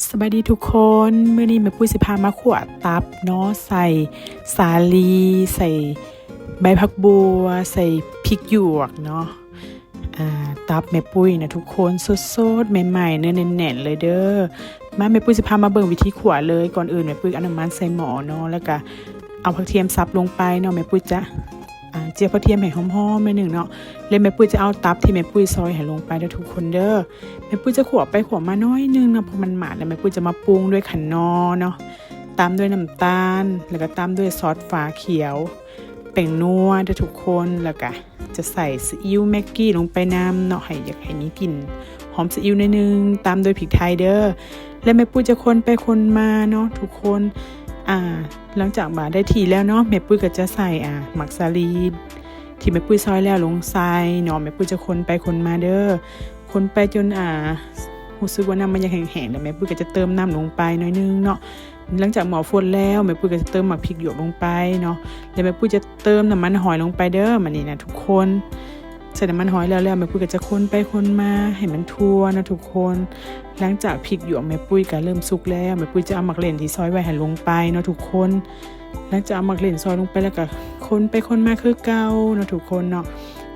ສະບາຍດີທຸກຄົນ, ມື້ນີ້ແມ່ປຸ້ຍຊິພາມາຂົ້ວຕັບເນາະ, ໃສ່ສາລີ, ໃສ່ໃບຜັກບົ່ວ, ໃສ່ພິກຫຍວກເນາະ. ອ່າ ຕັບແມ່ປຸ້ຍນະທຸກຄົນ, ສົດໆ ໃໝ່ໆ ເນື້ອແໜ້ນໆ ເລີຍເດີ້. ມາ ແມ່ປຸ້ຍຊິພາມາເບິ່ງວິທີຂົ້ວເລີຍ. ກ່ອນອື່ນແມ່ປຸ້ຍເອົານ້ຳມັນໃສ່ໝໍ້ເນາະ, ແລ້ວກະເອົາຜັກທຽມສັບລົງໄປເນາະ. ແມ່ປຸ້ຍຈະ ອ່າ ຈຽວກະທຽມໃຫ້ຫອມໆ ໜ້ອຍໜຶ່ງເນາະ, ແລ້ວແມ່ປຸ້ຍຈະເອົາຕັບທີ່ແມ່ປຸ້ຍຊອຍໃຫ້ລົງໄປເດີ້ທຸກຄົນເດີ້. ແມ່ປຸ້ຍຈະຂົ້ວໄປຂົ້ວມາໜ້ອຍໜຶ່ງເນາະ, ເພາະມັນໝາດແລ້ວ. ແມ່ປຸ້ຍຈະມາປຸງດ້ວຍຂະໜໍເນາະ, ຕາມດ້ວຍນ້ຳຕານ, ແລ້ວກໍຕາມດ້ວຍຊອສຝາຂຽວ, ແປ້ງນົວເດີ້ທຸກຄົນ, ແລ້ວກໍຈະໃສ່ຊີອິ້ວແມັກກີ້ລົງໄປນຳເນາະ, ໃຫ້ ຢາກໃຫ້ມີກິ່ນຫອມຊີອິ້ວໜ້ອຍໜຶ່ງ, ຕາມດ້ວຍພິກໄທເດີ້. ແລ້ວແມ່ປຸ້ຍຈະຄົນໄປຄົນມາເນາະທຸກຄົນ. ອ່າ ຫຼັງຈາກວ່າໄດ້ທີ່ແລ້ວເນາະ, ແມ່ປຸ້ຍກໍຈະໃສ່ ອ່າ ໝາກສາລີທີ່ແມ່ປຸ້ຍຊອຍແລ້ວລົງໃສ່ເນາະ. ແມ່ປຸ້ຍຈະຄົນໄປຄົນມາເດີ້, ຄົນໄປຈົນ ອ່າ ຮູ້ສຶກວ່ານ້ຳມັນຢາກແຫ້ງໆ ແລ້ວແມ່ປຸ້ຍກໍຈະເຕີມນ້ຳລົງໄປໜ້ອຍໜຶ່ງເນາະ. ຫຼັງຈາກໝໍ້ຟົດແລ້ວ, ແມ່ປຸ້ຍກໍຈະເຕີມໝາກພິກຫຍວກລົງໄປເນາະ, ແລ້ວແມ່ປຸ້ຍຈະເຕີມນ້ຳມັນຫອຍລົງໄປເດີ້. ບາດນີ້ນະທຸກຄົນ, ໃສ່ນ້ຳມັນຫອຍແລ້ວ ແລ້ວແມ່ປຸ້ຍກໍຈະຄົນໄປຄົນມາໃຫ້ມັນທົ່ວເນາະທຸກຄົນ. ຫຼັງຈາກພິກຫຍວກແມ່ປຸ້ຍກໍເລີ່ມສຸກແລ້ວ, ແມ່ປຸ້ຍຈະເອົາໝາກເລັ່ນທີ່ຊອຍໄວ້ຫັ້ນລົງໄປເນາະທຸກຄົນ. ຫຼັງຈາກເອົາໝາກເລັ່ນຊອຍລົງໄປແລ້ວກໍຄົນໄປຄົນມາຄືເກົ່າເນາະທຸກຄົນເນາະ,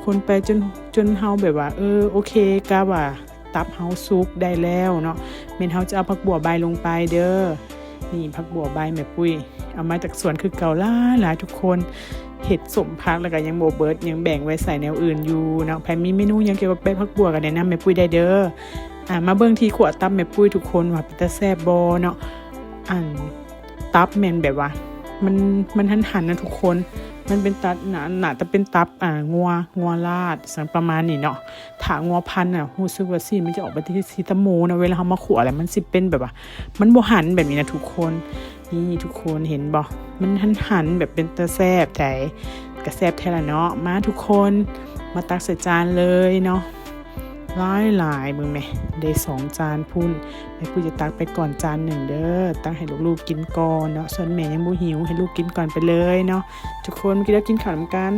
ຄົນໄປຈົນ ຈົນເຮົາແບບວ່າ ເອີ ໂອເຄ ກະວ່າຕັບເຮົາສຸກໄດ້ແລ້ວເນາະ, ແມ່ນເຮົາຈະເອົາຜັກບົ່ວໃບລົງໄປເດີ້. ນີ້ ຜັກບົ່ວໃບແມ່ປຸ້ຍເອົາມາຈາກສວນຄືເກົ່າຫຼາຍໆ ທຸກຄົນ. ເຮັດສົ້ມຜັກແລ້ວກໍຍັງບໍ່ເບິດ, ຍັງແບ່ງໄວ້ໃສ່ແນວອື່ນຢູ່ເນາະ. ໃຜມີເມນູຫຍັງກ່ຽວກັບໃບຜັກບົ່ວກໍແນະນຳແມ່ປຸ້ຍໄດ້ເດີ້. ອ່າ ມາເບິ່ງທີ່ຂົ້ວຕັບແມ່ປຸ້ຍທຸກຄົນ ວ່າເປັນຕາແຊບບໍ່ເນາະ. ອັນ ຕັບແມ່ນແບບວ່າ ມັນ ມັນຫັນໆ ນະທຸກຄົນ, ມັນເປັນຕັບ ໜ້າ ໜ້າຈະເປັນຕັບ ອ່າ ງົວ ງົວລາດ ສັງປະມານນີ້ເນາະ. ຖ້າງົວພັນນະ ຮູ້ສຶກວ່າຊີ້ນມັນຈະອອກໄປທີ່ສີຕະໂມນະ, ເວລາເຮົາມາຂົ້ວແລ້ວມັນຊິເປັນແບບວ່າ ມັນບໍ່ຫັນແບບນີ້ນະທຸກຄົນ. ນີ້ທຸກຄົນເຫັນບໍ່, ມັນຫັນໆ ແບບເປັນຕາແຊບໃດ, ກະແຊບແທ້ລະເນາະ. ມາທຸກຄົນ ມາຕັກໃສ່ຈານເລີຍເນາະ. ຫຼາຍໆ ເບິ່ງແມະ ໄດ້ສອງຈານພຸ້ນ. ແມ່ປຸ້ຍຈະຕັກໄປກ່ອນຈານໜຶ່ງເດີ້, ຕັກໃຫ້ລູກໆກິນກ່ອນເນາະ. ສ່ວນແມ່ຍັງບໍ່ຫິວ, ໃຫ້ລູກກິນກ່ອນໄປເລີຍເນາະ. ທຸກຄົນ ມາກິນ ເຮົາກິນເຂົ້ານຳກັນ.